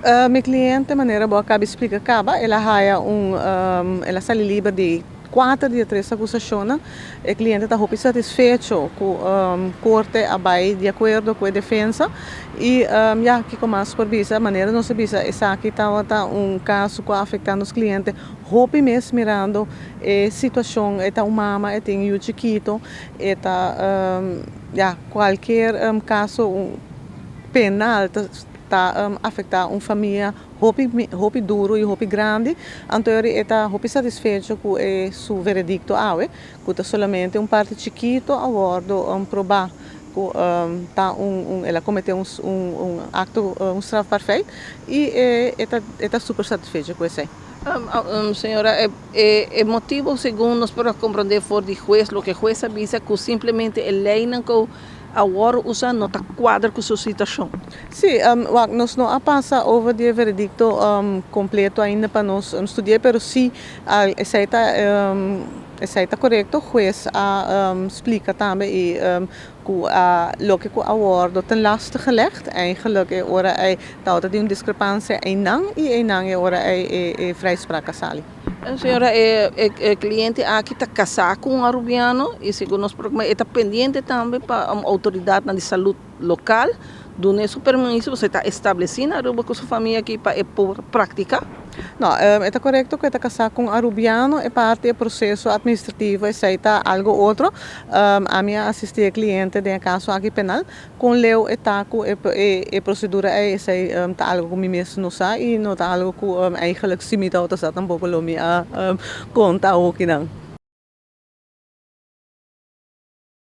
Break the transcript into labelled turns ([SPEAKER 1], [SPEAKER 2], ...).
[SPEAKER 1] Mi cliente, manera bo a caba di splica caba, el a haya un, el a sali liber di cuater di e tres acusacionnan. E cliente ta hopi satisfecho cu corte a bay di acuerdo cu e defensa y ya, kico mas por bisa? Manera nos a bisa, esaki tabata un caso cu a afecta nos cliente hopi mes, mirando e situacion. E ta un mama, e tin yiu chikito, e ta ya, cualkier caso penal ta afecta un famia hopi hopi duro y hopi grandi. Anto e ta hopi satisfecho cu e su veredicto awe, cu ta solamente un parti chikito a wordo proba cu ta un el a comete un acto, un strafbaar feit, y e ta super satisfecho cu esey.
[SPEAKER 2] Señora, e motibo, segun nos por comprende for di hues, loke hues a bisa, cu simplemente e ley cu awor usa no ta cuadra cu su situacion.
[SPEAKER 1] Si, wak, nos no a pasa over di veredicto completo ainda pa nos studia, pero si, esey ta corecto. Hues a splica tambe y cu loke cu a wordo ten laste gelegd, eigenlijk e ora ey tabata tin un discrepancia einan y einan e ora ey e vrijspraak a sali.
[SPEAKER 2] Señora, e cliente aki ta casa cu un arubiano y segun nos ta pendiente tambe pa autoridad di salud local duna su permiso, bo ta estableci na Aruba cu su famia aki pa practica.
[SPEAKER 1] No, ta corecto cu e ta casa cu un arubiano, e parti e proceso administrativo, esey ta algo otro. Ami a asisti e cliente den caso aki penal, con leu e ta cu e procedura ey, esey ta algo cu mi mes no sa y no ta algo cu eigenlijk si mi ta tampoco lo mi a conta aki nan.